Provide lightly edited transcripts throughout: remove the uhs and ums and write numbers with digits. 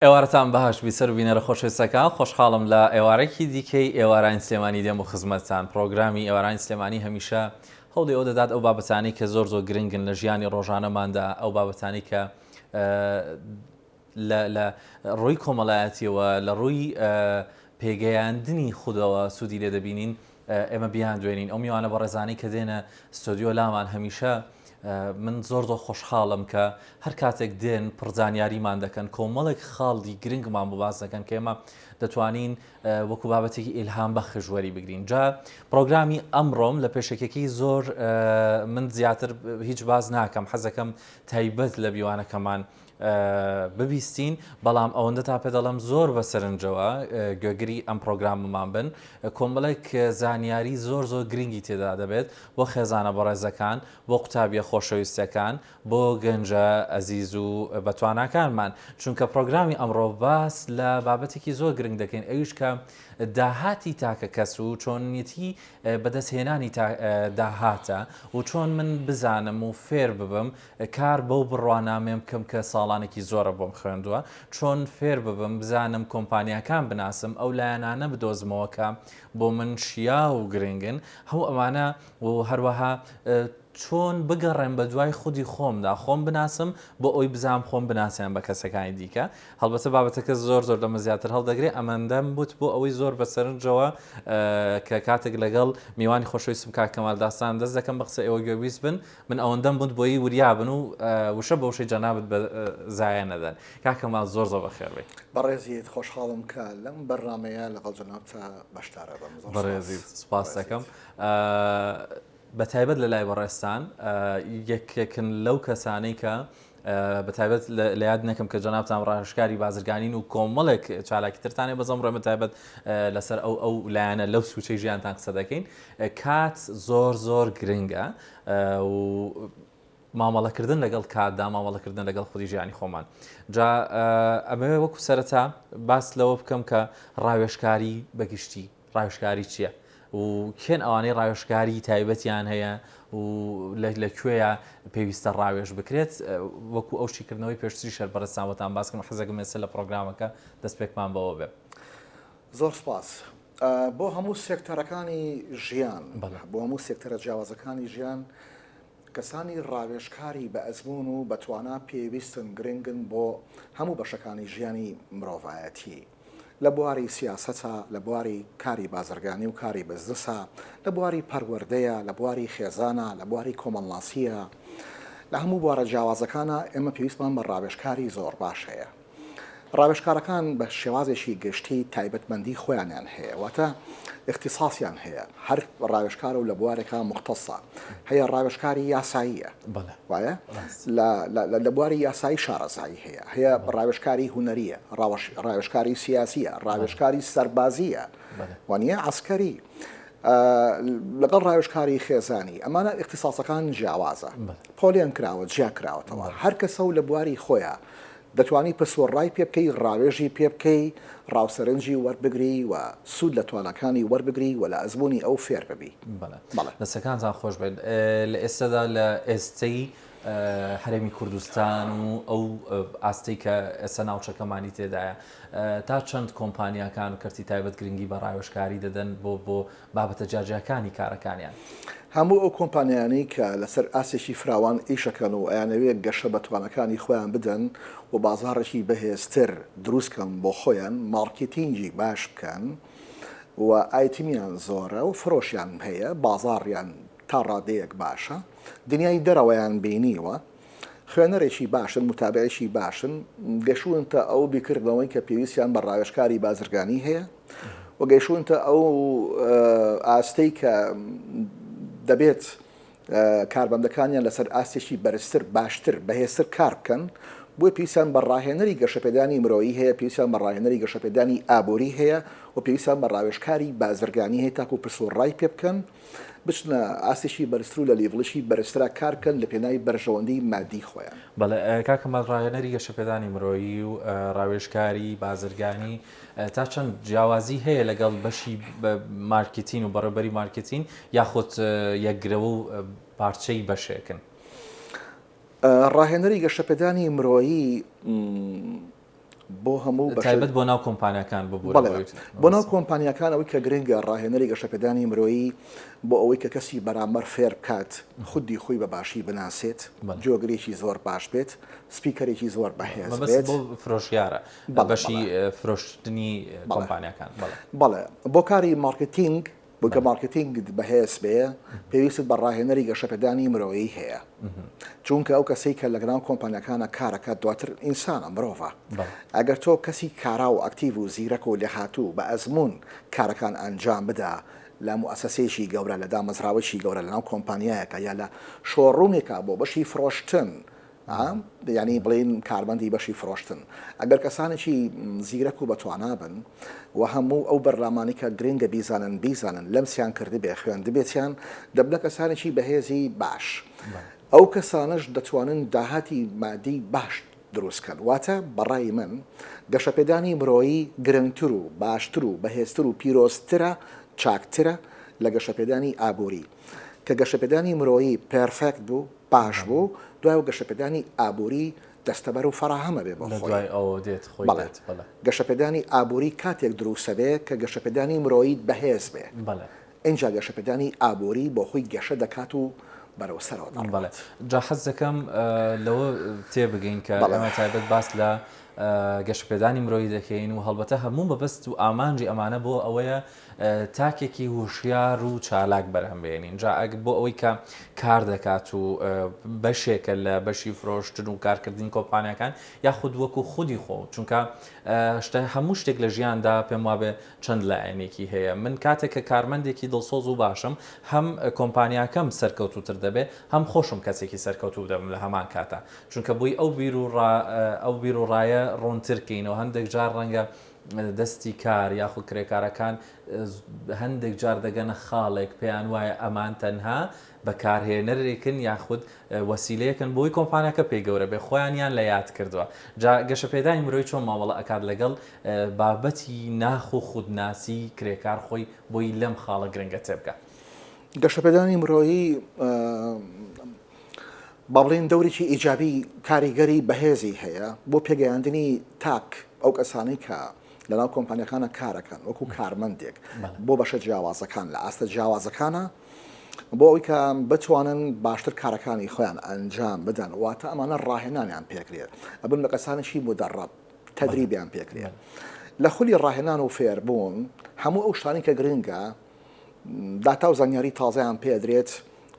ئێوارەتان باش بیسەر و بینەرە خۆشەویستەکان، خۆشحاڵم لە ئێوارەیەکی دیکەی ئێوارانی سلێمانی دێم بۆ خزمەتتان. پڕۆگرامی ئێوارانی سلێمانی هەمیشە هەوڵی ئەوە دەدات ئەو بابەتانەی کە زۆر زۆر گرنگن لە ژیانی ڕۆژانەماندا، ئەو بابەتانەی کە لە ڕووی کۆمەڵایەتیەوە لە ڕووی پێگەیاندنی خودەوە سوودی لێ دەبینین ئێمە بیاندوێنین. ئەو میوانە بەڕێزانەی کە دێنە ستۆدیۆ لامان هەمیشە من زۆر زۆر خۆشحاڵم کە هەر کاتێک دێن پڕ زانیاریمان دەکەن، کۆمەڵێک خاڵی گرنگمان بۆ باس دەکەن کە ئێمە دەتوانین وەکو بابەتێکی ئیلهام بەخش وەری بگرین. جا پرۆگرامی ئەمڕۆم لە پێشەکیەکەی زۆر من زیاتر هیچ باس ناکەم، حەزەکەم تایبەت لە بیوانەکەمان ببیستین، بەڵام ئەوەندەتان پێ دەڵێم زۆر بە سەرنجەوە گوێگری ئەم پرۆگرامەمان بن، کۆمەڵێک زانیاری زۆر زۆر گرنگی تێدا دەبێت بۆ خێزانە بەڕێزەکان، بۆ قوتابیە خۆشەویستەکان، بۆ گەنجە ئەزیز و بەتواناکانمان، چونکە پرۆگرامی ئەمڕۆ باس لە بابەتێکی زۆر گرنگ دەکەین ئەویش کە داهاتی تاکە کەس و چۆنیەتی بەدەستهێنانی داهاتە و چۆن من بزانم و فێر ببم کار بەو بڕوانامەیەم بکەم کە ساڵانێکی زۆرە بۆم خوێندووە، چۆن فێر ببم بزانم کۆمپانیاکان بناسم، ئەو لایەنانە بدۆزمەوە کە بۆ من شیاو و گرنگن، هەموو ئەمانە و هەروەها چۆن بگەڕێم بە دوای خودی خۆمدا، خۆم بناسم بۆ ئەوەی بزانم خۆم بناسێنم بە کەسەکانی دیکە. هەڵبەتە بابەتەکە زۆر زۆر لەمە زیاتر هەڵدەگرێ، ئەمەندەم وت بۆ ئەوەی زۆر بە سەرنجەوە کە کاتێک لەگەڵ میوانی خۆشەویستم کاک کەمال داستان دەست دەکەم بە قسە ئێوە گوێبیست بن، من ئەوەندەم وت بۆیی وریا بن و وشە بە وشەی جەنابت بە زایە نەدەن. کاک کەمال زۆر زۆر بەخێر بێی. بەڕێزیت خۆشحاڵم کە لەم بەرنامەیە لەگەڵ جەنابتا بەشدار ئەبم. زۆر سوپاس. بەڕێزیت سوپاست دەکەم. بە تایبەت لە لای بەڕێزتان یەکێکن لەو کەسانەی کە بە تایبەت لە یاد نەکەم کە جەنابتان ڕاوێژکاری بازرگانین و کۆمەڵێک چالاکی ترتان هەیە بەس ئەمڕۆ ئێمە تایبەت لەسەر ئەو ئەو لایەنە لەو سوچەی ژیانتان قسە دەکەین کات زۆر زۆر گرنگە و مامەڵەکردن لەگەڵ کاتدا مامەڵەکردن لەگەڵ خودی ژیانی خۆمان جا ئەمەوێ وەکو سەرەتا باس لەوە بکەم کە ڕاوێژکاری بەگشتی ڕاوێژکاری چییە و کێن ئەوانەی ڕاوێژکاری تایبەتیان هەیە و لە کوێیە پێویستە ڕاوێژ بکرێت وەکو ئەو شیکردنەوەی پێشتری شەر بەڕێزتان بۆتان باس کردم حەزەکەم ئێستا لە پڕۆگرامەکە دەستپێکمان بەوە بێ. زۆر سپاس. بۆ هەموو سێکتەرەکانی ژیان، بۆ هەموو سێکتەرە جیاوازەکانی ژیان کەسانی ڕاوێژکاری بە ئەزموون و بە توانا پێویستن، گرنگن بۆ هەموو بەشەکانی ژیانی مرۆڤایەتی. لە بواری سیاسەتا، لە بواری کاری بازرگانی و کاری بزنسا، لە بواری پەروەردەیە، لە بواری خێزانا، لە بواری کۆمەڵناسییە، لە هەموو بوارە جیاوازەکانا ئێمە پێویستمان بە ڕاوێژکاری زۆر باش هەیە. ڕاوێژکارەکان بە شێوازێکی گشتی تایبەتمەندی خۆیانیان هەیە، واتە ئیختیساسیان هەیە، هەر ڕاوێژکارە و لە بوارێکا موختەسە، هەیە ڕاوێژکاری یاساییە، وایە لە بواری یاسایی شارەزایی هەیە، هەیە ڕاوێژکاری هونەرییە، ڕاوێژکاری سیاسییە، ڕاوێژکاری سەربازییە، وانییە عەسکەری، لەگەڵ ڕاوێژکاری خێزانی، ئەمانە ئیختیساسەکان جیاوازە، پۆلێن کراوە، جیا کراوەتەوە، هەر کەسە و لە بواری خۆیا دەتوانی پسوەڕای پێ بکەی، ڕاوێژی پێ بکەی، ڕا و سەرنجی وەربگری و سوود لە تواناکانی وەربگری و لە ئەزموونی ئەو فێر ببی. بەڵێ. دەستەکانتان خۆش بێت. لە ئێستادا لە ئێستەی هەرێمی کوردستان و ئەو ئاستەی کە ئێستا ناوچەکەمانی تێدایە تا چەند کۆمپانیاکان و کەرتی تایبەت گرنگی بە ڕاوێژکاری دەدەن بۆ بۆ بابەتە جیاجیاکانی کارەکانیان؟ هەموو ئەو کۆمپانیایانەی کە لەسەر ئاستێکی فراوان ئیشەکەن و ئەیانەوێت گەشە بە تواناکانی خۆیان بدەن و بازاڕێکی بەهێزتر دروست کەن بۆ خۆیان، مارکێتینگی باش بکەن و ئایتمیان زۆرە و فرۆشیان هەیە، بازاڕیان تا ڕادەیەک باشە، دنیای دەرەوەیان بینیوە، خوێنەرێکی باشن، موتابعێکی باشن، گەشوونتە ئەو بیرکردنەوەی کە پێویستیان بە ڕاوێژکاری بازرگانی هەیە و گەیشوونتە ئەو ئاستەی کە دەبێت کارمەندەکانیان لەسەر ئاستێکی بەرزتر، باشتر، بەهێزتر کار بکەن، بۆیە پێویستیان بە ڕاهێنەری گەشەپێدانی مرۆیی هەیە، پێویستیان بە ڕاهێنەری گەشەپێدانی ئابووری هەیە و پێویستیان بە ڕاوێژکاری بازرگانی هەیە تاکوو پرس و ڕای پێ بکەن. بچنە ئاستێکی بەرزتر و لە level ێکی بەرزترا کار بکەن لە پێناوی بەرژەوەندی مادی خۆیان. بەڵێ کاک کەمال ڕاهێنەری گەشەپێدانی مرۆیی و ڕاوێژکاری بازرگانی تا چەند جیاوازی هەیە لەگەڵ بەشی مارکتین و بەڕێوبەری مارکتین یاخود یەکگرەوە و پارچەی بەشێکن؟ ڕاهێنەری گەشەپێدانی مرۆیی. بۆ هەموو بەشە. تایبەت بۆ ناو کۆمپانیاکان ببورە بەڵێ بۆ ناو کۆمپانیاکان ئەوەی کە گرنگە ڕاهێنەری گەشەپێدانی مرۆیی بۆ ئەوەی کە کەسی بەرامبەر فێر بکات خودی خۆی بە باشی بناسێت جۆگرێکی زۆر باش بێت speaker ێکی زۆر بەهێز بێت بۆ فرۆشیارە بەشی فرۆشتنی کۆمپانیاکان بەڵێ بۆ کاری مارکتینگ بۆ کە مارکتینگت بەهێز بێ پێویستت بە ڕاهێنەری گەشەپێدانی مرۆیی هەیە چونکە ئەو کەسەی کە لەگەناو کۆمپانیاکانە کارەکات دواتر ئینسانە مرۆڤە ئەگەر تۆ کەسی کارا و ئەکتیڤ و زیرەک و لێهاتوو بە ئەزموون کارەکان ئەنجام بدا لە موئەسەسەیەکی گەورە لە دامەزراوەیەکی گەورە لەناو کۆمپانیایەکە یا لە showroom ێکا بۆ بەشی فرۆشتن یانی بڵێین کارمەندی بەشی فرۆشتن ئەگەر کەسانێکی زیرەک و بەتوانا بن و هەموو ئەو بەرنامانەی کە گرنگە بیزانن بیزانن لەمسیان کردبێ خوێندبێتیان دەبنە کەسانێکی بەهێزی باش ئەو کەسانەش دەتوانن داهاتی مادی باش دروست کەن واتە بەڕای من گەشەپێدانی مرۆیی گرنگتر و باشتر و بەهێزتر و پیرۆزترە چاکترە لە گەشەپێدانی ئابووری کە گەشەپێدانی مرۆیی perfect بوو باش بوو، دوای ئەوە گەشەپێدانی ئابووری دەستەبەر و فەراهەم ئەبێ بۆ لە خۆی. دوای ئەوە دێت خۆی بەڵێ. دێت بەڵێ. گەشەپێدانی ئابووری کاتێک دروست ئەبێ کە گەشەپێدانی مرۆییت بەهێز بێ. بەڵێ. ئینجا گەشەپێدانی ئابووری بۆ خۆی گەشە دەکات و بەرەو سەرەوە بەڵێ. دەڕوات. جا حەز دەکەم لەوە تێبگەین کە بەڵێ. ئێمە تایبەت باس لە گەشەپێدانی مرۆیی دەکەین و هەڵبەتە هەموو مەبەست و ئامانجی ئەمانە بۆ ئەوەیە تاکێکی هوشیار و چالاک بەرهەم بێنین جا ئەگ بۆ ئەوەی کە کار دەکات و بەشێکە لە بەشی فرۆشتن و کارکردنی کۆمپانیاکان یاخود وەکو خودی خۆ چونکە شتە هەموو شتێک لە ژیاندا پێم وابێ چەند لایەنێکی هەیە من کاتێک کە کارمەندێکی دڵسۆز و باشم هەم کۆمپانیاکەم سەرکەوتوتر دەبێ هەم خۆشم کەسێکی سەرکەوتوو دەبم لە هەمان کاتا چونکە بۆی ئەو بیر و ئەو بیر و ڕایە ڕوونتر کەینەوە هەندێک جار ڕەنگە دەستی کار یاخود کرێکارەکان هەندێک جار دەگەنە خاڵێک پێیان وایە ئەمان تەنها بەکارهێنەرێکن یاخود وەسیلەیەکن بۆی کۆمپانیاکە پێی گەورە بێ خۆیانیان لە یاد کردووە جا گەشەپێدانی مرۆی چۆن مامەڵە ئەکات لەگەڵ بابەتی ناخ و خودناسی کرێکار خۆی بۆی لەم خاڵە گرنگە تێبگا. گەشەپێدانی مرۆیی با بڵێین دەورێکی ئیجابی کاریگەری بەهێزی هەیە بۆ پێگەیاندنی تاک ئەو کەسانەی کە لەناو کۆمپانیەکانە کارەکەن وەکو کارمەندێک بۆ بەشە جیاوازەکان لە ئاستە جیاوازەکانە بۆ ئەوی کە بتوانن باشتر کارەکانی خۆیان ئەنجام بدەن واتە ئەمانە ڕاهێنانیان پێکرێت ئەبن بە کەسانێکی مدەڕەب تەدریبیان پێکرێت لە خولی ڕاهێنان و فێربوون هەموو ئەو شتانی کە گرنگە داتا و زانیاری تازەیان پێ ئەدرێت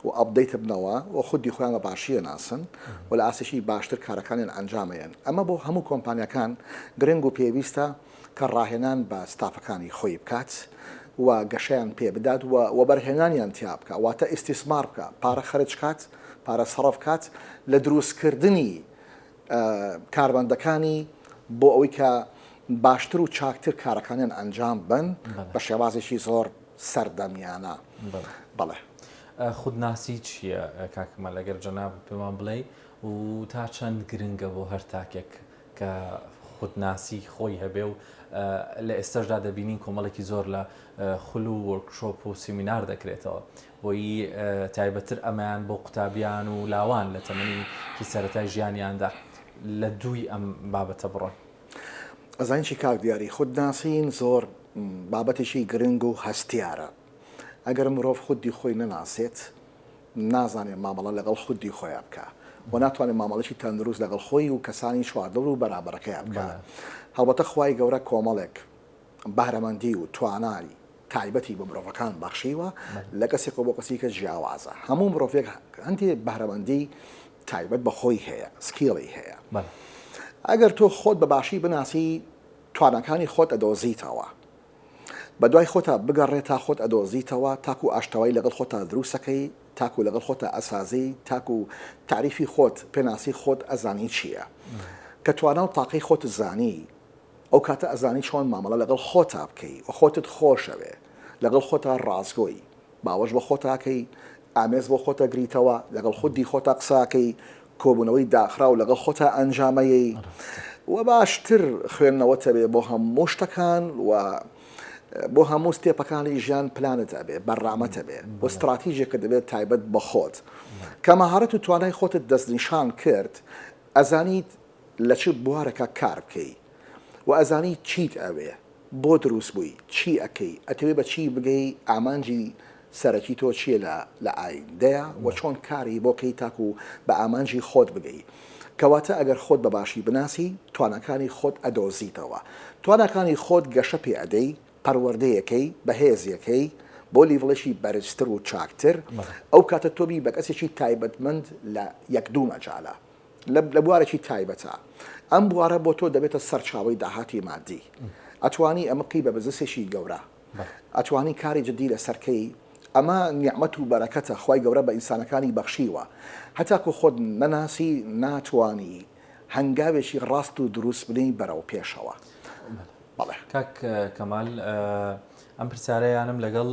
و update بنەوە و خودی خۆیان بە باشی ئەناسن و لە ئاستێکی باشتر کارەکانیان ئەنجام ئەیەن. ئەمە بۆ هەموو کۆمپانیاکان گرنگ و پێویستە کە ڕاهێنان بە ستافەکانی خۆی بکات و گەشەیان پێ بدات و وەبەرهێنانیان تیا بکا واتە ئیستیسمار بکا پارە خەرج کات پارە سەڕف کات لە دروستکردنی کارمەندەکانی بۆ ئەوەی کە باشتر و چاکتر کارەکانیان ئەنجام بەن بە شێوازێکی زۆر سەردەمیانە. بەڵێ. خودناسی چییە کاک کەمال ئەگەر جەنابت پێمان بڵێی و تا چەند گرنگە بۆ هەر تاکێک کە خودناسی خۆی هەبێ و لە ئێستاشدا دەبینین کۆمەڵێکی زۆر لە خول و وۆرکشۆپ و سیمینار دەکرێتەوە بۆیی تایبەتتر ئەمەیان بۆ قوتابیان و لاوان لە تەمەنیکی سەرەتای ژیانیاندا لە دووی ئەم بابەتە بڕۆن. ئەزانی چی کاک دیاری، خودناسین زۆر بابەتێکی گرنگ و هەستیارە. ئەگەر مرۆڤ خودی خۆی نەناسێت، نازانێت مامەڵە لەگەڵ خودی خۆیا بکا و ناتوانێت مامەڵەکی تەندروست لەگەڵ خۆی و کەسانی چواردەور و بەرابەرەکەیا بکا. هەڵبەتە خوای گەورە کۆمەڵێک بەهرەمەندی و توانای تایبەتی بە مرۆڤەکان بەخشیوە لە کەسێکەوە بۆ کەسی کە جیاوازە هەموو مرۆڤێک هەندێ بەهرەمەندی تایبەت بە خۆی هەیە skill ی هەیە ئەگەر تۆ خۆت بە باشی بناسی تواناکانی خۆت ئەدۆزیتەوە بە دوای خۆتا بگەڕێ تا خۆت ئەدۆزیتەوە تاکو ئاشتەوایی لەگەڵ خۆتا دروستەکەی تاکو لەگەڵ خۆتا ئەسازی تاکو تاریفی خۆت پێناسی خۆت ئەزانی چییە کە توانا و تاقی خۆت زانی ئەو کاتە ئەزانی چۆن مامەڵە لەگەڵ خۆتا بکەی و خۆتت خۆشەوێ، لەگەڵ خۆتا ڕاستگۆی، باوەش بە خۆتا کەی، ئامێز بۆ خۆت ئەگریتەوە، لەگەڵ خودی خۆتا قسە ئەکەی، کۆبوونەوەی داخراو لەگەڵ خۆتا ئەنجامەیەی و باشتر خوێندنەوەت ئەبێ بۆ هەموو شتەکان و بۆ هەموو step ەکانی ژیان پلانت ئەبێ، بەرنامەت ئەبێ و ستراتیژێکت ئەبێ تایبەت بە خۆت. کە مەهارەت و توانای خۆتت دەستنیشان کرد، ئەزانیت لە چ بوارێکا کار بکەی. و ئەزانی چیت ئەوێ، بۆ دروست بووی، چی ئەکەی، ئەتەوێ بە چی بگەی، ئامانجی سەرەکی تۆ چییە لە لە ئایندەیا و چۆن کاری بۆ کەی تاکو بە ئامانجی خۆت بگەی. کەواتە ئەگەر خۆت بە باشی بناسی، تواناکانی خۆت ئەدۆزیتەوە. تواناکانی خۆت گەشە پێ ئەدەی، پەروەردەیەکەی، بەهێزیەکەی بۆ level ێکی بەرزتر و چاکتر، ئەو کاتە تۆ بی بە کەسێکی تایبەتمەند لە یەک دوو مەجالە. لە بوارێکی تایبەتە. ئەم بوارە بۆ تۆ دەبێتە سەرچاوەی داهاتی مادی. ئەتوانی ئەمە بکەی بە بزنسێکی گەورە. ئەتوانی کاری جدی لەسەر کەی. ئەمە نیعمەت و بەرەکەتە خوای گەورە بە ئینسانەکانی بەخشیوە. هەتاکو خۆت نەناسی ناتوانی هەنگاوێکی ڕاست و دروست بنێی بەرەو پێشەوە. بەڵێ. کاک کەمال ئەم پرسیارەیانم لەگەڵ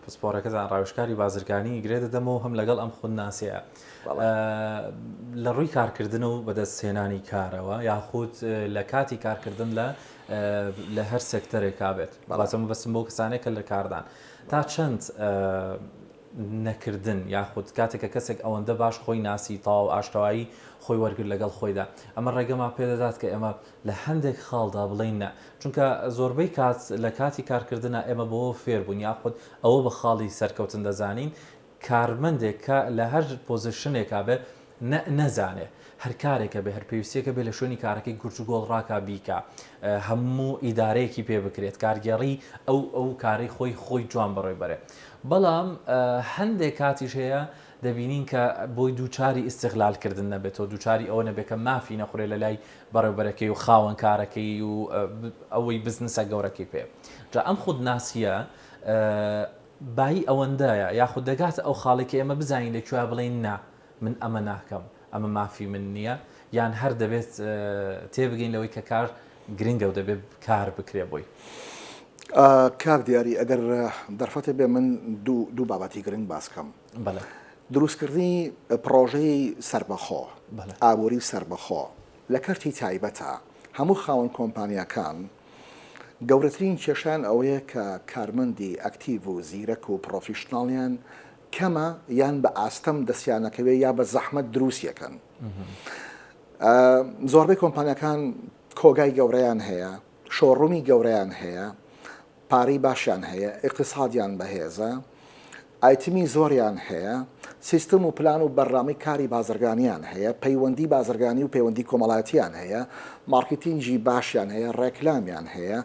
پسپۆڕەکەتان ڕاوێژکاری بازرگانی گرێ دەدەمەوە هەم لەگەڵ ئەم خودناسیە لە ڕووی کارکردن و بەدەستهێنانی کارەوە یاخود لە کاتی کارکردن لە لە هەر سێکتەرێکا بێت بەڵام بەسم بۆ کەسانێک کە لە کاردان تا چەند نەکردن یاخود کاتێک کە کەسێک ئەوەندە باش خۆی ناسی تەواو ئاشتەوایی خۆی وەرگر لەگەڵ خۆیدا ئەمە ڕێگەمان پێدەدات کە ئێمە لە هەندێک خاڵدا بڵێین نا چونکە زۆربەی کات لە کاتی کارکردنا ئێمە بەوە فێر بووین یاخود ئەوە بە خاڵی سەرکەوتن دەزانین کارمەندێک کە لە هەر position ێکا بێ نە نەزانێ هەر کارێکە بێ هەر پێویستیەکە بێ لە شوێنی کارەکەی گورج و گۆڵ ڕاکا بیکا هەموو ئیدارەیەکی پێ بکرێت کارگێڕی ئەو ئەو کارەی خۆی خۆی جوان بەڕێ بەرێ بەڵام هەندێک کاتیش هەیە دەبینین کە بۆی دووچاری ئیستغلال کردن نەبێتەوە دووچاری ئەوە نەبێت کە مافی نەخورێ لە لای بەڕێوبەرەکەی و خاوەن کارەکەی و ئەوەی بزنسە گەورەکەی پێ جا ئەم خودناسیە بایی ئەوەندەیە یاخود دەگاتە ئەو خاڵی کە ئێمە بزانین لە کوێ بڵێین نا من ئەمە ناکەم ئەمە مافی من نییە یان هەر دەبێت تێبگەین لەوەی کە کار گرنگە و دەبێت کار بکرێ بۆی. کاک دیاری ئەگەر دەرفەتێ بێ من دوو بابەتی گرنگ باس کەم. بەڵێ. دروستکردنی پڕۆژەی سەربەخۆ، ئابووری سەربەخۆ لە کەرتی تایبەتە، هەموو خاوەن کۆمپانیاکان گەورەترین کێشەیان ئەوەیە کە کارمەندی ئەکتیڤ و زیرەک و پڕۆفیشناڵیان کەمە یان بە ئاستەم دەستیانەکەوێ یا بە زەحمەت دروستیەکەن. زۆربەی کۆمپانیاکان کۆگای گەورەیان هەیە، showroom ی گەورەیان هەیە، پارەی باشیان هەیە، ئیقتیسادیان بەهێزە، ئایتمی زۆریان هەیە، سیستم و پلان و بەرنامەی کاری بازرگانیان هەیە، پەیوەندی بازرگانی و پەیوەندی کۆمەڵایەتیان هەیە، مارکتینگی باشیان هەیە، ڕێکلامیان هەیە،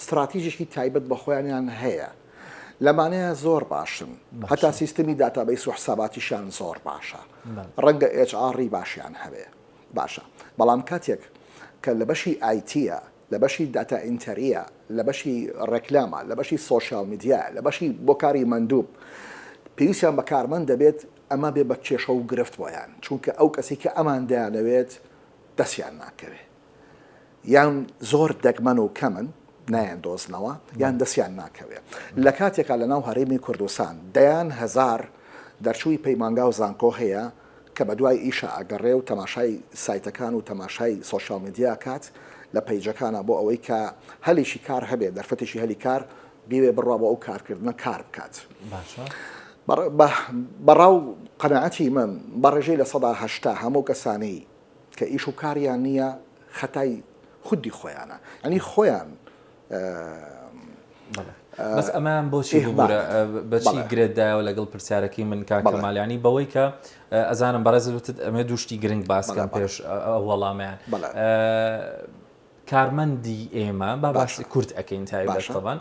ستراتیژێکی تایبەت بە خۆیانیان هەیە. لەمانەیە زۆر باشن. هەتا سیستمی database و حساباتیشیان زۆر باشە. ڕەنگە HR ی باشیان هەبێ. باشە. بەڵام کاتێک کە لە بەشی IT یە، لە بەشی data entry یە، لە بەشی ڕێکلامە، لە بەشی social media یە، لە بەشی بۆ کاری مەندوب پێویستیان بە کارمەند دەبێت، ئەمە بێ بە کێشە و گرفت بۆیان، چونکە ئەو کەسەی کە ئەمان دەیانەوێت دەستیان ناکەوێ، یان زۆر دەگمەن و کەمن نایاندۆزنەوە، یان دەستیان ناکەوێ. لە کاتێکا لەناو هەرێمی کوردستان دەیان هەزار دەرچووی پەیمانگا و زانکۆ هەیە کە بەدوای ئیشا ئەگەڕێ و تەماشای سایتەکان و تەماشای social media ئەکات لە پەیجەکانا بۆ ئەوەی کە هەلێکی کار هەبێ دەرفەتێکی هەلی کار بیەوێ بڕوا بۆ ئەو کارکردنە کار بکات. باشە. بەڕا و قەناعەتی من بە ڕێژەی 80% هەموو کەسانەی کە ئیش و کاریان نییە خەتای خودی خۆیانە یانی خۆیان بەس ئەمەیان بۆچی ببورە بەچی گرێت دایەوە لەگەڵ پرسیارەکەی من کاک کەمال ینی بەوەی کە ئەزانم بەڕێز وتت ئەمێ دوشتی گرنگ باسکەم پێش وەڵامیان کارمەندی ئێمە با باسی کورد ئەەکەین تایبەت تەبان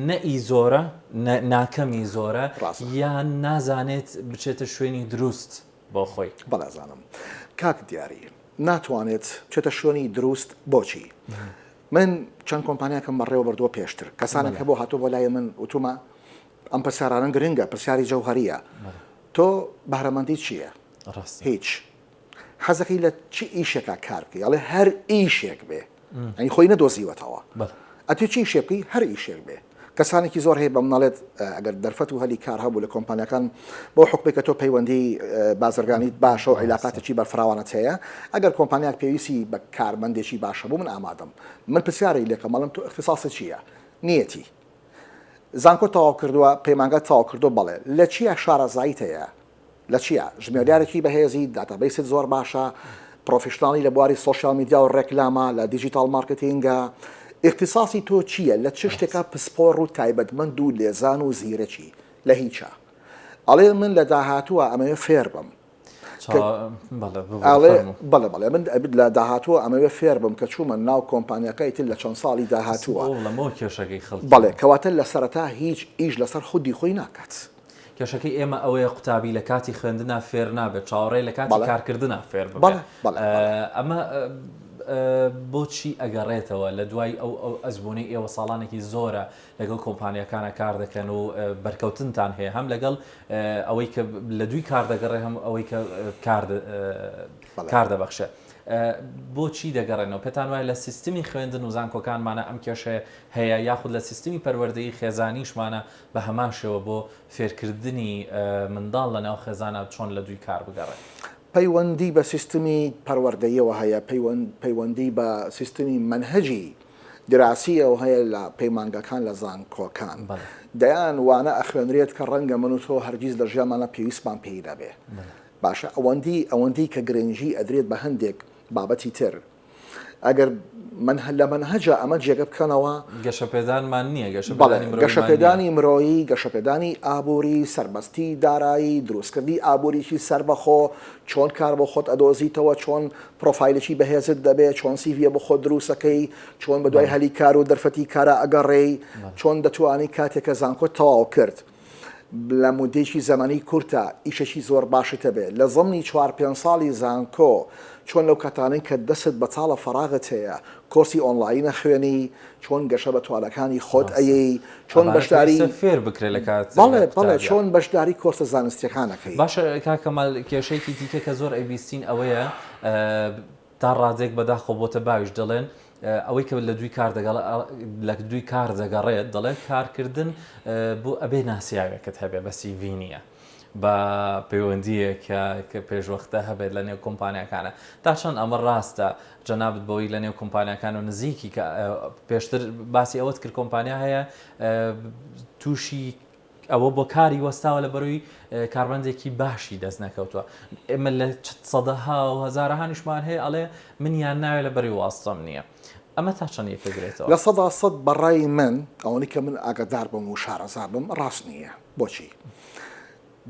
نەئی زۆرە ناکەمی زۆرە یان نازانێت بچێتە شوێنی دروست بۆ خۆی. بەڵێ ئەزانم کاک دیاری ناتوانێت بچێتە شوێنی دروست بۆچی؟ من چەند کۆمپانیاکەم بەڕێوە بردووە پێشتر کەسانێک هەبوو هاتووە بۆ لای من وتومە ئەم پرسیارانە گرنگە پرسیاری جەوهەریە تۆ بەهرەمەندی چییە؟ هیچ حەزەکەی لە چی ئیشێکا کار بکەی ئەڵێ هەر ئیشێک بێ ئەی خۆی نەدۆزیوەتەوە ئەتوێ چی ئیشێ بکەی هەر ئیشێک بێ کەسانێکی زۆر هەیە بەم ناڵێت ئەگەر دەرفەت و هەلی کار هەبوو لە کۆمپانیەکان بۆ حکومێک کە تۆ پەیوەندی بازرگانیت باشە و عیلاقاتێکی بەرفراوانت هەیە ئەگەر کۆمپانیاک پێویستی بە کارمەندێکی باشە بوو من ئامادەم من پرسیاری لێکەم ئەڵێم تۆ اختصاصت چییە نیەتی زانکۆ تەواو کردووە پەیمانگات تەواو کردووە بەڵێ لە چیە شارەزاییت هەیە لە چیا؟ ژمێریارێکی بەهێزی، database ت زۆر باشە، professional ی لە بواری social media و ڕێکلامە، لە digital marketing ە، ئیختیساسی تۆ چییە، لە چ شتێکا پسپۆڕ و تایبەتمەند و لێزان و زیرەکی؟ لە هیچا. ئەڵێ من لە داهاتووە ئەمەوێ فێر بم. ئەڵێ بەڵێ بەڵێ من لە داهاتووە ئەمەوێ فێر بم کە چوومە ناو کۆمپانیاکە ئیتر لە چەند ساڵی داهاتووە. بەڵێ کەواتە لە سەرەتا هیچ ئیش لەسەر خودی خۆی ناکات. کێشەکەی ئێمە ئەوەیە قوتابی لە کاتی خوێندنا فێر نابێت چاوەڕێی لە کاتی کارکردنا فێر ببێت ئەمە بۆچی ئەگەڕێتەوە لە دوای ئەو ئەو ئەزموونەی ئێوە ساڵانێکی زۆرە لەگەڵ کۆمپانیاکانە کار دەکەن و بەرکەوتنتان هەیە هەم لەگەڵ ئەوەی کە لە دوی کار دەگەڕێ هەم ئەوەی کە کار کار دەبەخشێ بۆچی دەگەڕێنەوە پێتان وایە لە سیستمی خوێندن و زانکۆکانمانە ئەم کێشەیە هەیە یاخود لە سیستمی پەروەردەی خێزانیشمانە بە هەمان شێوە بۆ فێرکردنی منداڵ لە ناو خێزانا چۆن لە دووی کار بگەڕێ. پەیوەندی بە سیستمی پەروەردەییەوە هەیە، پەیوەندی بە سیستمی مەنهەجی دراسییەوە هەیە لە پەیمانگاکان لە زانکۆکان. دەیان وانە ئەخوێنرێت کە ڕەنگە من و تۆ هەرگیز لە ژیانمانا پێویستمان پێی نەبێ. باشە ئەوەندی ئەوەندی کە گرنگی ئەدرێت بە هەندێک بابەتی تر ئەگەر لە مەنهەجا ئەمە جێگە بکەنەوە. گەشەپێدانمان نییە، گەشەپێدانی مرۆییمان نییە. گەشەپێدانی مرۆیی، گەشەپێدانی ئابووری، سەربەستی دارایی، دروستکردنی ئابووریی سەربەخۆ، چۆن کار بۆ خۆت ئەدۆزیتەوە، چۆن پرۆفایلێکی بەهێزت دەبێ، چۆن سیڤییە بۆ خۆت دروستەکەی، چۆن بەدوای هەلی کار و دەرفەتی کارا ئەگەڕێی، چۆن دەتوانی کاتێک کە زانکۆت تەواو کرد، لە مودەیەکی زەمەنی کورتا ئیشێکی زۆر باشت هەبێ لە زەمنی چوار پێنج ساڵی زانکۆ چۆن لەو کاتانەی کە دەستت بەتاڵە فەراغت هەیە کۆرسی ئۆنڵاین ئەخوێنی چۆن گەشە بە تواناکانی خۆت ڕاستە ئەیەی چۆن ئەمانە بەشداری پێویستە فێر بکرێ لە کات بەڵێ بەڵێ قوتابیا. چۆن بەشداری کۆرسە زانستیەکان ئەکەی. باشە کاک کەمال کێشەیەکی دیکە کە زۆر ئەیبیستین ئەوەیە تا ڕادەیەک بەداخەوە بۆتە باویش دەڵێن ئەوەی کە لە دووی کار دەگەڵ لە دووی کار دەگەڕێت دەڵێ کارکردن بۆ ئەبێ ناسیاوێکت هەبێ بە سیڤی نییە بە پەیوەندیەک کە پێشوەختە هەبێت لە نێو کۆمپانیاکانە تا چەند ئەمە ڕاستە جەنابت بەوەی لە نێو کۆمپانیاکان و نزیکی کە پێشتر باسی ئەوەت کرد کۆمپانیا هەیە تووشی ئەوە بۆ کاری وەستاوە لە بەرەوەی کارمەندێکی باشی دەست نەکەوتووە ئێمە لە سەدەها و هەزارەهانیشمان هەیە ئەڵێ منیان ناوێ لە بەری واستەم نییە ئەمە تا چەند یەکەگرێتەوە؟ 100% بەڕای من ئەوەی کە من ئاگادار بم و شارەزا بم ڕاست نییە بۆچی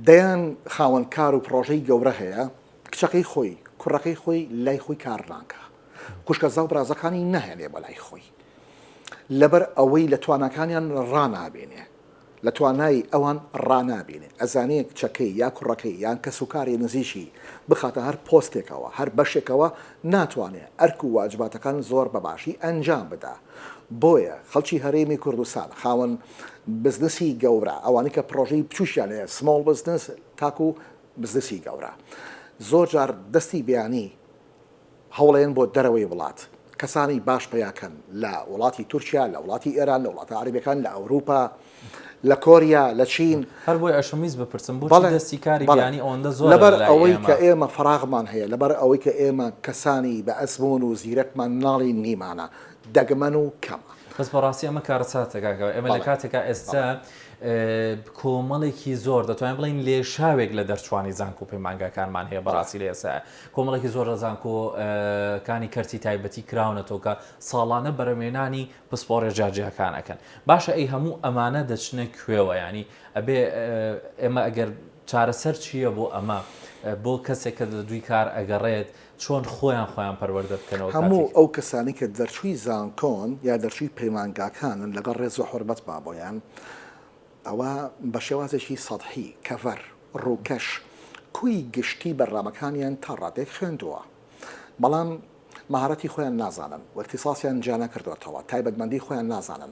دەیان خاوەن کار و پڕۆژەی گەورە هەیە کچەکەی خۆی کوڕەکەی خۆی لای خۆی کار ناکا خوشکەزا و برازەکانی ناهێنێ بۆ لای خۆی لەبەر ئەوەی لە تواناکانیان ڕانابینێ لە توانای ئەوان ڕانابینێ، ئەزانێ کچەکەی یا کوڕەکەی یان کەسوکاری نزیکی بخاتە هەر پۆستێکەوە، هەر بەشێکەوە ناتوانێ ئەرک و واجباتەکان زۆر بە باشی ئەنجام بدا. بۆیە خەڵکی هەرێمی کوردستان خاوەن بزنسی گەورە، ئەوانەی کە پڕۆژەی بچووکیان هەیە، small business تاکو بزنسی گەورە، زۆر جار دەستی بیانی هەوڵەیەن بۆ دەرەوەی وڵات کەسانی باش پەیا کەن لە وڵاتی تورکیا لە وڵاتی ئێران لە وڵاتە عەرەبیەکان لە ئەوروپا لە کۆریا لە چین. هەر بۆیە ئەشمویست بپرسم بۆچی بەڵێ دەستی کاری بەڵێ بیانی ئەوەندە زۆرە لەبەر لە لای ئەوەی ئێمە؟ کە ئێمە فەراغمان هەیە لەبەر ئەوەی کە ئێمە کەسانی بە ئەزموون و زیرەکمان ناڵین نیمانە دەگمەن و کەمە. بەس بەڕاستی ئەمە کارەساتە کاکە ئێمە لە بەڵێ کاتێکا ئێستا بەڵێ. کۆمەڵێکی زۆر دەتوانین بڵێین لێشاوێک لە دەرچوانی زانکۆ و پەیمانگاکانمان هەیە بەڵێ. بەڕاستی لە ئێستا کۆمەڵێکی زۆر لە زانکۆ کانی کەرتی تایبەتی کراونەتەوە کە ساڵانە بەرەمێنانی پسپۆڕە جیاجیاکان ئەکەن باشە ئەی هەموو ئەمانە دەچنە کوێوە یانی ئەبێ ئێمە ئەگەر چارەسەر چییە بۆ ئەمە بۆ کەسێک کە لە دووی کار ئەگەڕێت چۆن خۆیان خۆیان پەروەردە بکەنەوە هەموو کاتێک. ئەو کەسانەی کە دەرچووی زانکۆن یا دەرچووی پەیمانگاکانن لەگەڵ ڕێز و حورمەتما بۆیان ئەوە بە شێوازێکی سەتحی، کەڤەر، ڕووکەش، کۆی گشتی بەرنامەکانیان تا ڕادەیەک خوێندووە. بەڵام مەهارەتی خۆیان نازانن و ئیختیساسیان جیا نەکردۆتەوە، تایبەتمەندی خۆیان نازانن.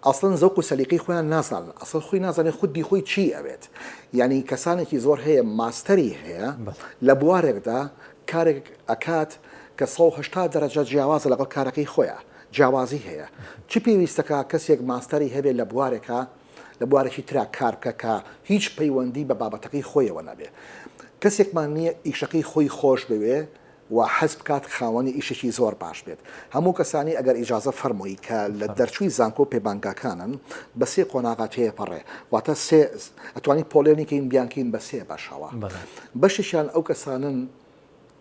ئەسڵەن زەوق و سەلیقەی خۆیان نازانن، ئەسڵەن خۆی نازانێت خودی خۆی چی ئەوێت. یانی کەسانێکی زۆر هەیە ماستەری هەیە لە بوارێکدا کارێک ئەکات کە 180 دەرەجە جیاوازە لەگەڵ کارەکەی خۆیا. جیاوازی هەیە چ پێویستەکا کەسێک ماستەری هەبێ لە بوارێکا لە بوارێکی ترا کار بکە کە هیچ پەیوەندی بە بابەتەکەی خۆیەوە نەبێ کەسێکمان نییە ئیشەکەی خۆی خۆش بوێ و حەز بکات خاوەنی ئیشێکی زۆر باش بێت هەموو کەسانی ئەگەر ئیجازە فەرمووی کە لە دەرچووی زانکۆ پەیمانگاکانن بە سێ قۆناغا تێپەڕێ واتە سێ ئەتوانی پۆلێنی کەین بیانکەین بە سێ بەشەوە بەشێکیان ئەو کەسانن.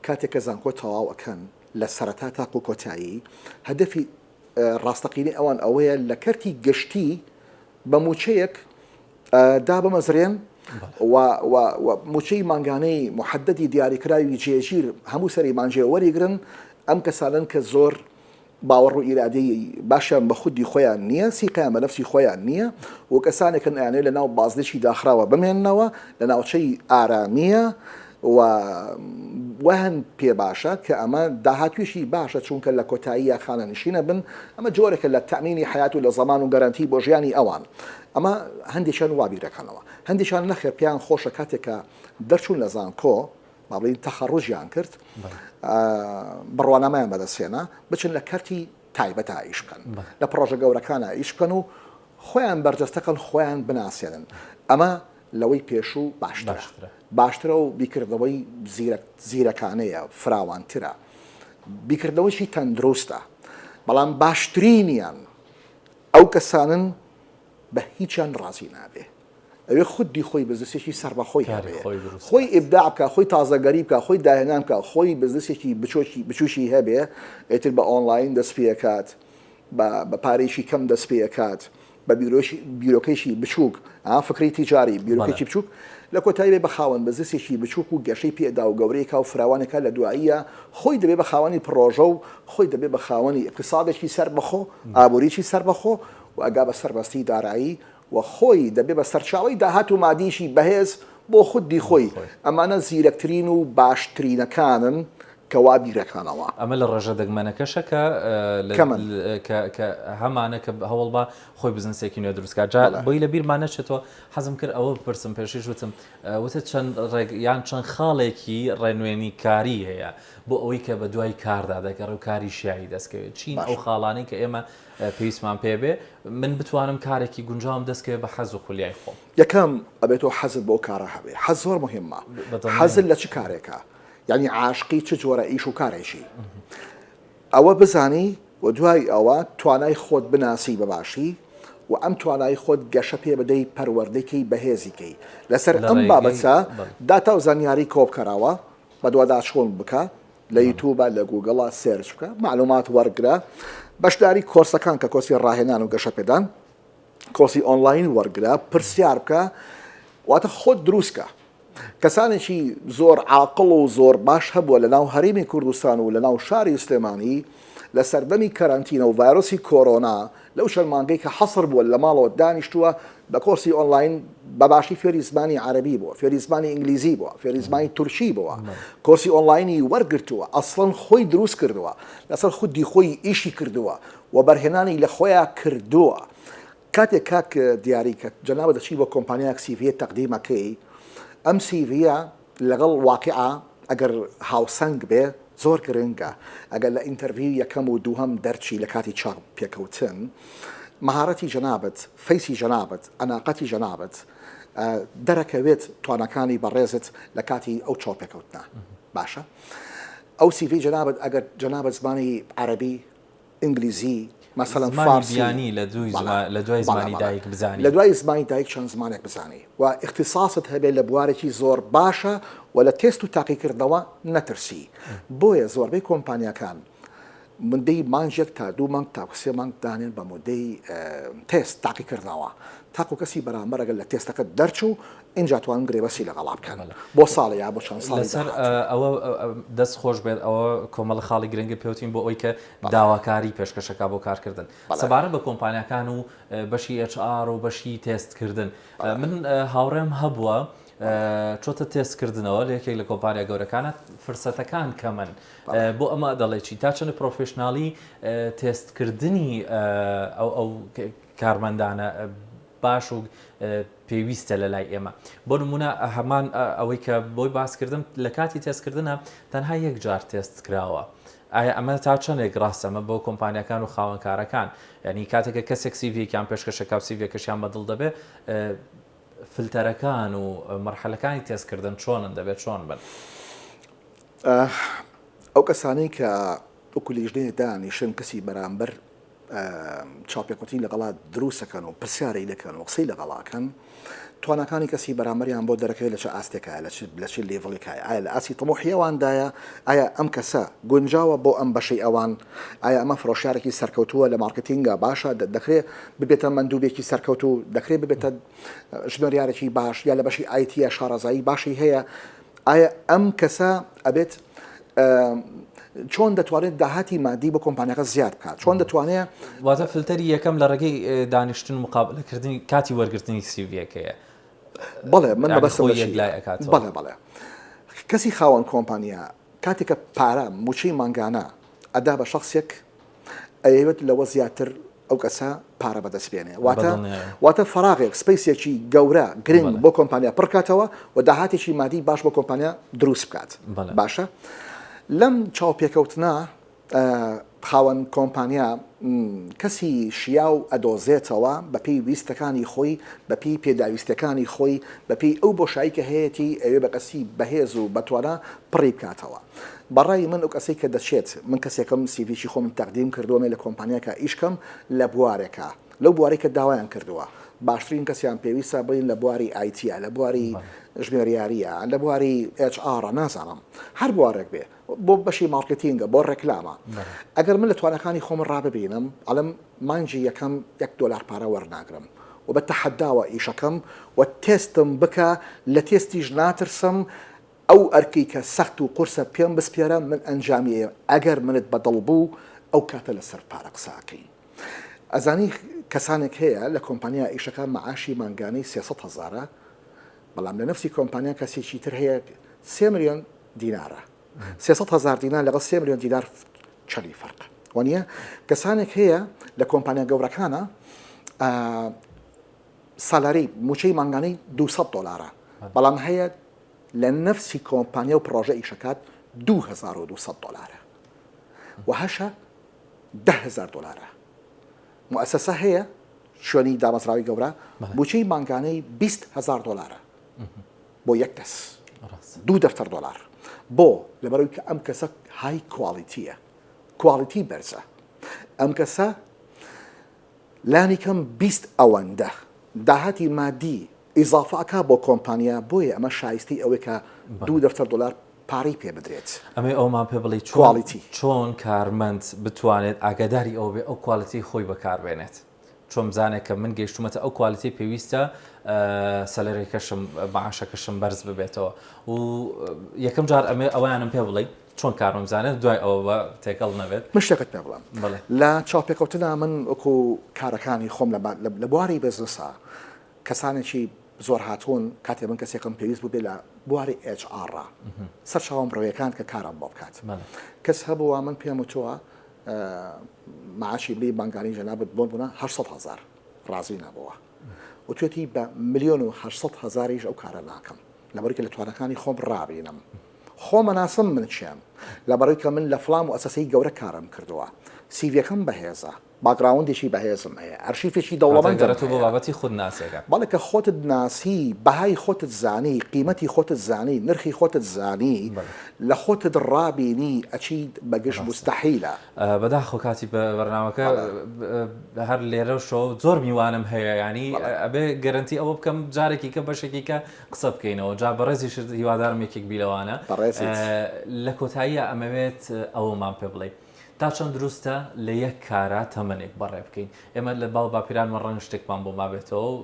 کاتێک کە زانکۆ تەواو ئەکەن لە سەرەتا تاکو کۆتایی هەدەفی ڕاستەقینەی ئەوان ئەوەیە لە کەرتی گشتی بە مووچەیەک دابمەزرێن و مووچەی مانگانەی محەدەدی دیاریکراوی جێگیر هەموو سەری مانگێ وەریگرن، ئەم کەسانەن کە زۆر باوەڕ و ئیرادەی باشیان بە خودی خۆیان نییە، سیقەیان بە نەفسی خۆیان نییە و کەسانێکن ئەیانەوێت لەناو بازنێکی داخراوە بمێننەوە، لە ناوچەی ئارامییە و وایان پێ باشە کە ئەمە داهاتوویەکی باشە چونکە لە کۆتاییە خانەنشین ئەبن، ئەمە جۆرێکە لە تەئمینی حەیات و لە زەمان و گەرەنتی بۆ ژیانی ئەوان. ئەمە هەندێکیان وا بیردەکەنەوە. هەندێکیان نەخێر پێیان خۆشە کاتێک کە دەرچوون لە زانکۆ، با بڵێین تەخەڕوجیان کرد، بڕوانامەیان بەدەستهێنا، بچن لە کەرتی تایبەتا ئیش بکەن، لە پڕۆژە گەورەکانا ئیش بکەن و خۆیان بەرجەستە کەن، خۆیان بناسێنن. ئەمە لەوەی پێشوو باشترە. باشترە و بیرکردنەوەی زیرەک زیرەکانەیە، فراوانترە. بیرکردنەوەیەکی تەندروستە. بەڵام باشترینیان ئەو کەسانەن بە هیچیان ڕازی نابێ. ئەوێ خودی خۆی بزنسێکی سەربەخۆی کاری هەبێ. خۆی دروست خۆی بکات. ئیبداع بکا، خۆی تازەگەری بکا، خۆی داهێنان بکا، خۆی بزنسێکی بچۆکی بچووکی هەبێ، ئیتر بە ئۆنڵاین دەست پێ ئەکات، بە بە پارەیەکی کەم دەست پێ ئەکات، بە بیرۆکی بیرۆکەیەکی بچووک، ها فکرەی تیجاری، بەڵێ. بیرۆکەیەکی بچووک، لە کۆتایی بێ بە خاوەن بزنسێکی بچووک و گەشەی پێ ئەدا و گەورەی کا و فراوانی کا، لە دواییە خۆی دەبێ بە خاوەنی پڕۆژە و خۆی دەبێ بە خاوەنی ئیقتیسادێکی سەربەخۆ، ئابووریی سەربەخۆ و ئەگا بە سەربەستی دارایی و خۆی دەبێ بە سەرچاوەی داهات و مادیی بەهێز بۆ خودی خۆی، ئەمانە زیرەکترین و باشترینەکانن کە وا بیرەکەنەوە. ئەمە لە ڕێژە دەگمەنەکەشە کە کەمن. کە کە هەمانە کە هەوڵ با خۆی بزنسێکی نوێ دروست کات. جا بۆی لە بیرمان نەچێتەوە حەزم کرد ئەوە بپرسم پێشیش وتم وتت چەند ڕێگ یان چەند خاڵێکی ڕێنوێنی کاری هەیە بۆ ئەوەی کە بە دوای کاردا دەگەڕێ و کاری شیاوی دەستکەوێت چین ئەو باشە. خاڵانەی کە ئێمە پێویستمان پێ بێ من بتوانم کارێکی گونجاوم دەست کەوێ بە حەز و خولیای خۆم. یەکەم، ئەبێ تۆ حەزت بەو کارە هەبێ، حەز زۆر موهیمە، بەدڵنیاییم. حەزت لە چ کارێکە، یانی عاشقی چ جۆرە ئیش و کارێکی، ئەوە بزانی و دوای ئەوە توانای خۆت بناسی بە باشی و ئەم توانای خۆت گەشە پێ بدەی پەروەردەی کەی بەهێزی کەی لەسەر لە ئەم ڕێگەی بابەتە بەڵێ. داتا و زانیاری کۆبکەرەوە بەدواداچوون بکە لە یوتوبە لە گوگڵە search بکە مەعلومات وەرگرە بەشداری کۆرسەکان کە کۆرسی ڕاهێنان و گەشەپێدان کۆرسی ئۆنلاین وەرگرە پرسیار بکە واتە خۆت دروستکە کەسانێکی زۆر عاقڵ و زۆر باش هەبووە لە ناو هەرێمی کوردستان و لە ناو شاری سلێمانی لە سەردەمی کەرەنتینە و ڤایرۆسی کۆرۆنا لەو چەند مانگەی کە حەسر بووە لە ماڵەوە دانیشتووە بە کۆرسی ئۆنلاین بە باشی فێری زمانی عەرەبی بووە فێری زمانی ئینگلیزی بووە فێری زمانی تورکی بووە کۆرسی ئۆنلاینی وەرگرتووە ئەسڵەن خۆی دروست کردووە لەسەر خودی خۆی ئیشی کردووە و بەرهێنانی لە خۆیا کردووە کاتێک کاک دیاری کە جەنابت دەچی بۆ کۆمپانیایەک CV یە تەقدیم ئەکەی ئەم CV یە لەگەڵ واقیعا ئەگەر هاوسەنگ بێ زۆر گرنگە ئەگەر لە interview یەکەم و دووهەم دەرچی لە کاتی چاو پێکەوتن مەهارەتی جەنابت face ی جەنابت ئەناقەتی جەنابت دەرەکەوێت تواناکانی بەڕێزت لە کاتی ئەو چاوپێکەوتنە باشە ئەو CV جەنابت ئەگەر جەنابت زمانی عەرەبی ئینگلیزی، مەسەلەن زمانی فارسی، بیانی لە دووی بەڵێ زما لە دوای بەڵێ زمانی بەڵێ دایک بزانی. لە دوای زمانی دایک چەند زمانێک بزانی و ئیختیساست هەبێ لە بوارێکی زۆر باشە و لە تێست و تاقیکردنەوە نەترسی بۆیە زۆربەی کۆمپانیاکان مدەی مانگێک تا دوو مانگ تاکو سێ مانگ دانێن بە مدەی تێست تاقیکردنەوە تاکو کەسی بەرامبەر ئەگەر لە تێستەکە دەرچوو ئینجا توانن گرێبەستی لەگەڵا بکەن بۆ ساڵێ یا بۆ چەند ساڵی لەسەر داهاتوو. ئەوە دەست خۆش بێت ئەوە کۆمەڵە خاڵی گرنگە پێوتین بۆ ئەوەی کە داواکاری پێشکەشەکە بۆ کارکردن سەبارەت بە کۆمپانیاکان و بەشی HR و بەشی تێستکردن من هاوڕێم هەبووە چۆتە تێستکردنەوە لە یەکێک لە کۆمپانیا گەورەکانە فرسەتەکان کەمن بۆ ئەمە دەڵێ چی تا چەند professional ی تێستکردنی ئەو ئەو کارمەندانە باش و پێویستە لە لای ئێمە بۆ نمونە هەمان ئەوەی کە بۆی باسکردم لە کاتی تێستکردنە تەنها یەک جار تێست کراوە ئایا ئەمە تا چەندێک ڕاستە ئەمە بۆ کۆمپانیاکان و خاوەنکارەکان یعنی کاتێک کە کەسێک CV یەکیان پێشکەشەکە و CV یەکەشیان بەدڵ دەبێ فلتەرەکان و مەرحەلەکانی تێستکردن چۆنن دەبێت چۆن بن؟ ئەو کەسانەی کە وەکو لیژنەیەک دانیشن کەسی بەرامبەر. چاوپێکەوتنی لەگەڵا دروستەکەن و پرسیاری دەکەن و قسەی لەگەڵاکەن تواناکانی کەسی بەرامبەریان بۆ دەرەکەوێت لە چ ئاستێکایە لە چ لە چ level ێکایە ئایا لە ئاستی تموحی ئەواندایە ئایا ئەم کەسە گونجاوە بۆ ئەم بەشەی ئەوان ئایا ئەمە فرۆشیارێکی سەرکەوتووە لە مارکتینگا باشە دەکرێت ببێتە مەندوبێکی سەرکەوتوو دەکرێت ببێتە ژمێریارێکی باش یا لە بەشی IT یە شارەزایی باشی هەیە ئایا ئەم کەسە ئەبێت چۆن دەتوانێت داهاتی مادی بۆ کۆمپانیاکە زیاد بکات چۆن دەتوانێت واتە فلتەری یەکەم لە ڕێگەی دانیشتن مقابلەکردنی کاتی وەرگرتنی CV یەکەیە بەڵێ من بەس بەڵێ بەڵێ کەسی خاوەن کۆمپانیا کاتێک کە پارە موچەی مانگانە ئەدا بە شخصێک ئەیەوێت لەوە زیاتر ئەو کەسە پارە بەدەست بێنێ واتە واتە فەراغێک space ێکی گەورە گرنگ بۆ کۆمپانیا پڕکاتەوە و داهاتێکی مادی باش بۆ کۆمپانیا دروست بکات باشە لەم چاوپێکەوتنە خاوەن کۆمپانیا کەسی شیاو ئەدۆزێتەوە بەپێی ویستەکانی خۆی بەپێی پێداویستەکانی خۆی بەپێی ئەو بۆشایی کە هەیەتی ئەوێ بە کەسی بەهێز و بەتوانا پڕی بکاتەوە. بەڕای من ئەو کەسەی کە دەچێت، من کەسێکم CV ی خۆم تەقدیم کردووە مێ لە کۆمپانیاکە ئیش کەم لە بوارێکا لەو بوارەی کە داوایان کردووە باشترین کەسیان پێویستە بڵێین لە بواری IT یە لە بواری ژمێریاریە لە بواری HR نازانم هەر بوارێک بێ بۆ بەشی مارکتینگە بۆ ڕێکلامە ئەگەر من لە توانەکانی خۆم ڕاببینم ئەڵم مانگی یەکەم یەک دۆلار پارە وەرناگرم و بە تەحەداوە ئیشەکەم و تێستم بکە لە تێستیش ناترسم ئەو ئەرکەی کە سەخت و قورسە پێم بسپێرە من ئەنجامی ئەیەم ئەگەر منت بە دڵ بوو ئەو کاتە لەسەر پارە قسە ئەکەین ئەزانی کەسانێک هەیە لە کۆمپانیا ئیشەکە مەعاشی مانگانەی 300 هەزارە بەڵام لە نفسی کۆمپانیا کەسێکی تر هەیە سێ ملیۆن دینارە 300 هەزار دینار لەگەڵ سێ ملیۆن دینار چەندی فەرقە وانە کەسانێک هەیە لە کۆمپانیا گەورەکانە salary موچەی مانگانەی 200 دلارە بەڵام هەیە لە نەفسی کۆمپانیا و پڕۆژە ئیشەکات 2200 دۆلارە و هەشە 10000 دۆلارە موئەسەسە هەیە شوێنی دامەزراوی گەورە موچەی مانگانەی 20000 دۆلارە بۆ یەک کەس دوو دەفتەر دۆلار بۆ لەبەرەوەی کە ئەم کەسە high quality یە quality بەرزە ئەم کەسە لانی کەم 20 ئەوەندە داهاتی مادی ئیزافە ئەکا بۆ کۆمپانیا بۆیە ئەمە شایستەی ئەوەی کە دوو دەفتەر دۆلار پارەی پێ بدرێت. ئەمەی ئەوەمان پێ بڵێی چۆن quality. چۆن کارمەند بتوانێت ئاگاداری ئەوە بێ ئەو quality ی خۆی بەکار بێنێت چۆن بزانێت کە من گەیشتومەتە ئەو quality ی پێویستە salary ەکەشم معاشەکەشم بەرز ببێتەوە و یەکەم جار ئەمێ ئەویانم پێ بڵێی چۆن کارمەند بزانێت دوای ئەوە بە تێکەڵ نەبێت. من شتێکت پێ بڵێم بەڵێ. لە چاوپێکەوتنا من وەکو کارەکانی خۆم لە بواری بزنسا کەسانێکی زۆر هاتوون کاتێ من کەسێکم پێویست بوو بێ لە بواری HR سەرچاوە مرۆیەکان کە کارم بۆ بکات کەس هەبووە من پێم وتووە معاشی بلی مانگانی جەنابت بۆن بوونا 800 هزار ڕازی نەبووە وتوێتی بە ملیۆن و 800 هزاریش ئەو کارە ناکەم لەبەرکە لە توانەکانی خۆم ڕابینم خۆمەناسم من چێم لەبەرەی کە من لە فڵام و ئەسەسەی گەورە کارم کردووە CV یەکەم بەهێزە background ێکی بەهێزم هەیە، ئەرشیفێکی دەوڵەمەندم هەیە. بۆ بابەتی خودناسیەکە. بەڵێ کە خۆتت ناسی، بەهای خۆتت زانی، قیمەتی خۆتت زانی، نرخی خۆتت زانی، لە خۆتت ڕابینی ئەچیت بە گژ موستەحیلە. بەداخەوە کاتی بەرنامەکە هەر لێرەشەوە زۆر میوانم هەیە یانی ئەبێ گەرەنتی ئەوە بکەم جارێکی کە بەشێکی کە قسە بکەینەوە جا بەڕێزیشت هیوادارم یەکێک بی لەوانە. لە کۆتاییە ئەمەوێت ئەوەمان پێ بڵێی. تا چەند دروستە لە یەک کارا تەمەنێک بەڕێ بکەین؟ ئێمە لە باو باپیرانمان ڕەنگە شتێکمان بۆ مابێتەوە و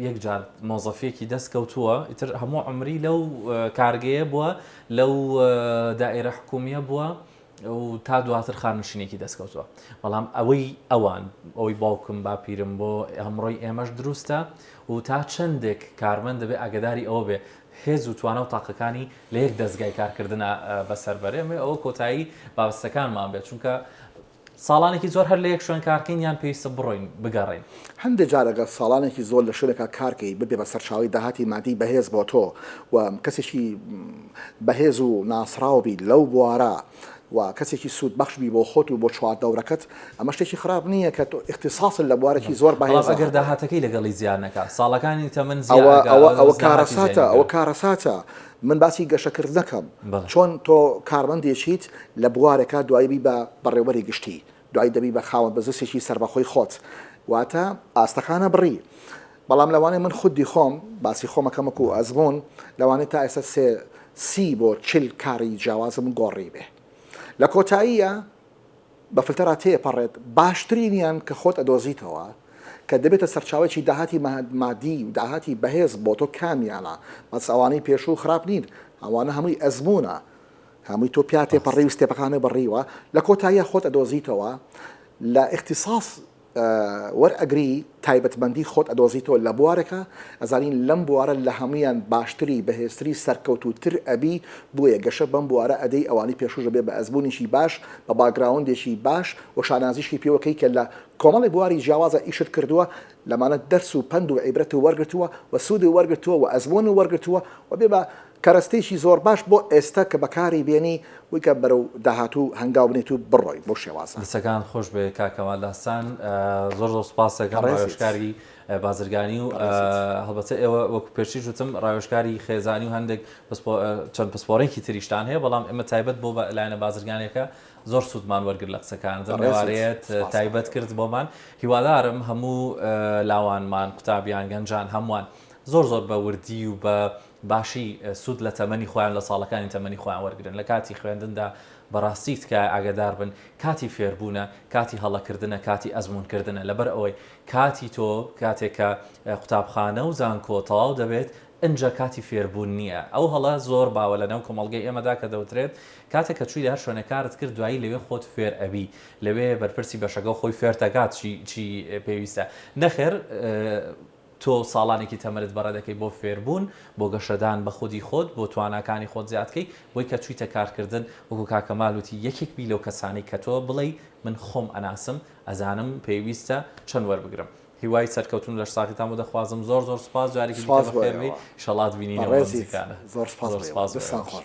یەک جار مۆزەفیەکی دەست کەوتووە ئیتر هەموو عمری لەو کارگەیە بووە لەو دائیرە حکومیە بووە و تا دواتر خانشینێکی دەست کەوتووە بەڵام ئەوەی ئەوان ئەوەی باوکم باپیرم بۆ ئەمڕۆی ئێمەش دروستە و تا چەندێک کارمەند دەبێ ئاگداری ئەوە بێ هێز و توانا و تاقەکانی لە یەک دەزگای کارکردنا بەسەر بەرێ ئەمەوێ ئەوە کۆتایی بابەستەکانمان بێت چونکە ساڵانێکی زۆر هەر لە یەک شوێن کارکەین یان پێویستە بڕۆین بگەڕێین. هەندێ جار ئەگەر ساڵانێکی زۆر لە شوێنێکا کارکەی ببێ بە سەرچاوەی داهاتی مادی بەهێز بۆ تۆ و کەسێکی بەهێز و ناسراو بی لەو بوارە و کەسێکی سوودبەخش بی بۆ خۆت و بۆ چواردەورەکەت ئەمە شتێکی خراپ نییە کە تۆ ئیختیساست لە بوارێکی زۆر بەڵام بەهێزا ئەگەر هەبێ. داهاتەکەی لەگەڵی زیاد نەکا ساڵەکانی تەمەن زیا ئەوە ئەکا ئەوە ئەوە بەس داهاتی زیای کارەساتە ئەوە نەکرد. کارەساتە من باسی گەشەکردنەکەم بەڵێ. چۆن تۆ کارمەندێکیت لە بوارێکا دوایی بی بە بەڕێوبەری گشتی. دوای دەبی بە خاوەن بزنسێکی سەربەخۆی خۆت واتە ئاستەکانە بڕی بەڵام لەوانەیە من خودی خۆم باسی خۆم ئەکەم وەکو ئەزموون لەوانەیە تا ئێستا سێ سی بۆ چل کاری جیاوازم گۆڕیبێ لە کۆتاییە بە فلتەرا تێپەڕێت باشترینیان کە خۆت ئەدۆزیتەوە کە دەبێتە سەرچاوەیەکی داهاتی مادی و داهاتی بەهێز بۆ تۆ کامیانە بەس ئەوانەی پێشوو خراپ نین ئەوانە هەمووی ئەزموونە هەمووی تۆ پیا تێپەڕی و ستێپەکانت بڕیوە لە کۆتاییە خۆت ئەدۆزیتەوە لە ئیختیساس وەرئەگری تایبەتمەندی خۆت ئەدۆزیتەوە لە بوارێکا ئەزانی لەم بوارە لە هەموویان باشتری بەهێزتری سەرکەوتووتر ئەبی بۆیە گەشە بەم بوارە ئەدەی ئەوانەی پێشووش ئەبێ بە ئەزموونێکی باش بە باکگراوندێکی باش و شانازیشی پێوە کەی کە لە کۆمەڵێک بواری جیاوازا ئیشت کردووە لەمانە دەرس و پەند و عیبرەت وەرگرتووە و سوودت وەرگرتووە و ئەزموونت وەرگرتووە و بێ بە کەرەستەیەکی زۆر باش بۆ ئێستا کە بەکاری بێنی بۆی کە بەرەو داهاتوو هەنگاو بنێیت و بڕۆی بەو شێوازە. دەستەکانت خۆش بێ کاک کەمال داستان زۆر زۆر سوپاست دەکەم بەڕێزیت. ڕاوێژکاری بازرگانی و بەڕێزیت. هەڵبەتە ئێوە وەکو پێشتریش وتم ڕاوێژکاری خێزانی و هەندێک پسپۆ چەند پسپۆڕێکی تریشتان هەیە بەڵام ئێمە تایبەت بۆ لایەنە بازرگانیەکە زۆر سوودمان وەرگرت لە قسەکانت ئەم بەڕێزیت. ئێوارەیەت سوپاس تایبەت بەڕێوە. کرد بۆمان هیوادارم هەموو لاوانمان قوتابیان گەنجان هەمووان زۆر زۆر بە وردی و بە باشی سوود لە تەمەنی خۆیان لە ساڵەکانی تەمەنی خۆیان وەرگرن لە کاتی خوێندندا بەڕاستی تکایە ئاگەدار بن کاتی فێربوونە کاتی هەڵەکردنە کاتی ئەزموونکردنە لەبەر ئەوەی کاتی تۆ کاتێک کە قوتابخانە و زانکۆ تەواو دەبێت ئنجا کاتی فێربوون نییە ئەو هەڵە زۆر باوە لەناو کۆمەڵگەی ئێمەدا کە دەوترێت کاتێک کە چووی لە هەر شوێنێک کارت کرد دوایی لەوێ خۆت فێر ئەبی لەوێ بەرپرسی بەشەکە خۆی فێرتەکات چی چی پێویستە نەخێر تۆ ساڵانێکی تەمەنت بەڕێ دەکەی بۆ فێربوون، بۆ گەشەدان بە خودی خۆت، بۆ تواناکانی خۆت زیاد کەی، بۆی کە چوویتە کارکردن وەکو کاک کەمال وتی یەکێک بی لەو کەسانەی کە تۆ بڵێی من خۆم ئەناسم ئەزانم پێویستە چەند وەربگرم. هیوای سەرکەوتن و لەشساغیتان بۆ دەخوازم. زۆر زۆر سوپاس جارێکی دیکە سوپاس بۆ بەخێر بێی ئێوە. ئیشەڵا تبینینەوە بەم بەڕێزیت نزیکانە. زۆر سوپاس زۆر بۆ ئێوە. سوپاس بۆ دەستتان ئێوەش. خۆش بێت.